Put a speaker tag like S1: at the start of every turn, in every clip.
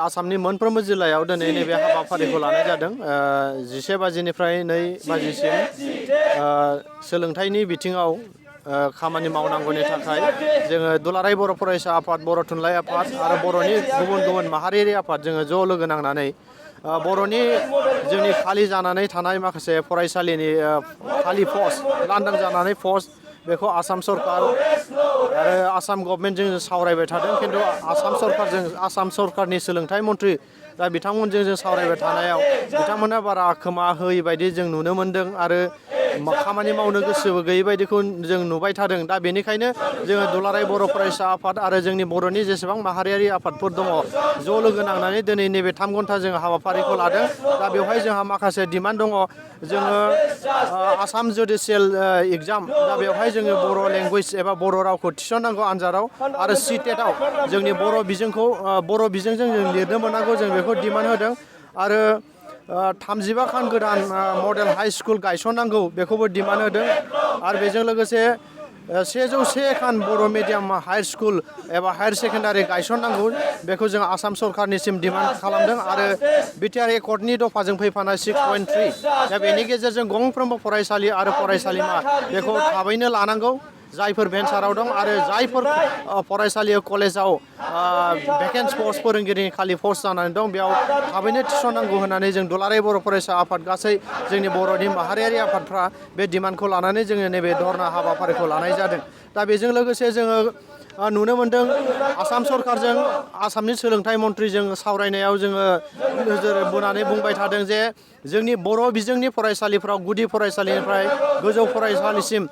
S1: आसामनि मोनफ्रोमबो जिल्लायाव दिनै नैबे हाबाफारिखौ लानाय जादों 11 बाजिनिफ्राय 2 बाजिसिम सोलोंथाइनि बिथिङाव खामानि मावनांगौनि थाखाय जोङो दुलाराय बर' फरायसा आफाद बर' थुनलाइ आफाद आरो बर'नि गुबुन गुबुन माहारियारि आफाद जोङो ज' लोगो नांनानै बर'नि जोंनि खालि जानानै थानाय माखासे फरायसालिनि खालि पस्ट लांदां जानानै पस्ट बेखौ आसाम सरकार आरो आसाम गभर्नमेन्टजों सावरायबाय थादों खिन्थु आसाम सरकारनि सोलोंथाइ मन्थ्रि दा बिथांमोनजों जों सावरायबाय थानायाव बिथांमोना बारा खोमा होयै बायदि जों नुनो मोन्दों आरो खामानि मावनो गोसोबो गैयै बायदिखौ जों नुबाय थादों दा बेनिखायनो जोङो दुलाराय बर' फरायसा आफाद आरो जोंनि बर'नि जेसेबां माहारियारि आफादफोर दङ ज' लोगो नांनानै दिनै नैबे 3 घन्टा जोङो हाबाफारिखौ लादों दा बेवहाय जोंहा माखासे डिमान्ड दङ जोङो आसाम जुडिसियेल एग्जाम दा बेवहाय जोङो बर' लेंगुवेज एबा बर' रावखौ थिसननांगौ आनजादाव आरो सिटेटआव जोंनि बर' बिजोंजों जों लिरनो मोननांगौ जों बेखौ डिमान्ड होदों आरो 35 खान गोदान मडेल हाई स्कुल गायसननांगौ बेखौबो डिमान्ड होदों आरो बेजों लोगोसे 101 खान बर' मिडियाम हाई स्कुल एबा हायर सेकेन्डारि गायसननांगौ बेखौ जों आसाम सरकारनिसिम डिमान्ड खालामदों आरो बिटिआर एकर्डनि दफाजों फैफानाय 6.3 दा बेनि गेजेरजों गंफ्रोमबो फरायसालि आरो फरायसालिमा बेखौ थाबैनो लानांगौ जायफोर भेन्साराव दं आरो जायफोर फरायसालियाव कलेजाव भेकेन्स पस्ट फोरोंगिरिनि खालि पस्ट जानानै दं बेयाव थाबैनो थिसननांगौ होननानै जों दुलाराय बर' फरायसा आफाद गासै जोंनि बर'नि माहारियारि आफादफ्रा बे डिमान्डखौ लानानै जोङो नैबे धरना हाबाफारिखौ लानाय जादों दा बेजों लोगोसे जोङो नुनो मोन्दों आसाम सरकारजों आसामनि सोलोंथाइ मन्थ्रिजों सावरायनायाव जोङो नोजोर बोनानै बुंबाय थादों जे जोंनि बर' बिजोंनि फरायसालिफ्राव गुदि फरायसालिनिफ्राय गोजौ फरायसालिसिम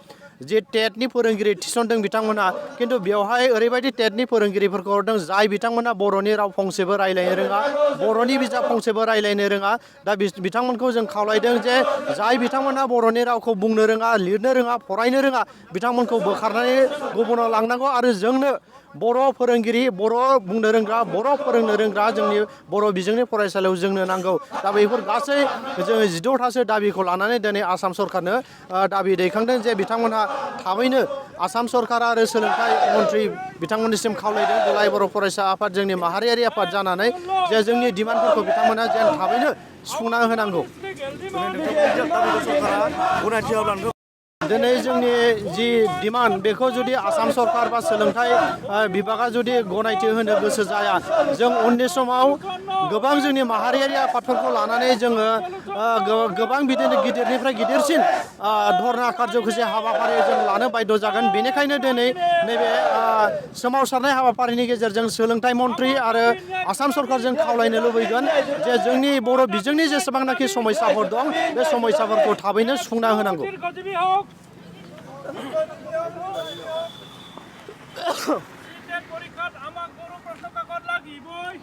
S1: जे टेटनि फोरोंगिरि थिसनदों बिथांमोना खिन्थु बेवहाय ओरैबायदि टेटनि फोरोंगिरिफोरखौ हरदों जाय बिथांमोना बर'नि राव फंसेबो रायलायनो रोङा बर'नि बिजाब फंसेबो रायलायनो रोङा दा बिथांमोनखौ जों खावलायदों जे जाय बिथांमोना बर'नि रावखौ बुंनो रोङा लिरनो रोङा फरायनो रोङा बिथांमोनखौ बोखारनानै गुबुनाव लांनांगौ आरो जोंनो बर' फोरोंगिरि बर' बुंनो रोंग्रा बर' फोरोंनो रोंग्रा जोंनि बर' बिजोंनि फरायसालियाव जोंनो नांगौ दा बेफोर गासै जोङो 16थासो दाबिखौ लानानै दिनै आसाम सरकारनो दाबि दैखांदों जे बिथांमोनहा थाबैनो आसाम सरकार आरो सोलोंथाइ मन्थ्रि बिथांमोननिसिम खावलायदों दुलाराय बर' फरायसा आफाद जोंनि माहारियारि आफाद जानानै जे जोंनि डिमान्डफोरखौ बिथांमोना जेन थाबैनो सुफुंना होनांगौ दिनै जोंनि जि डिमान्ड बेखौ जुदि आसाम सरकार बा सोलोंथाइ बिभागा जुदि गनायथि होनो गोसो जाया जों उननि समाव गोबां जोंनि माहारियारि आफादफोरखौ लानानै जोङो गोबां बिदिनो गिदिरनिफ्राय गिदिरसिन धरना कार्ज'खुसि हाबाफारि जों लानो बाध्य जागोन बेनिखायनो दिनै नैबे सोमावसारनाय हाबाफारिनि गेजेरजों सोलोंथाइ मन्थ्रि आरो आसाम सरकारजों खावलायनो लुबैगोन जे जोंनि बर' बिजोंनि जेसेबांनाखि समस्याफोर दं बे समस्याफोरखौ थाबैनो सुफुंना होनांगौ
S2: পরীক্ষাত আমাক বড় প্রশ্ন কাকত লাগিবই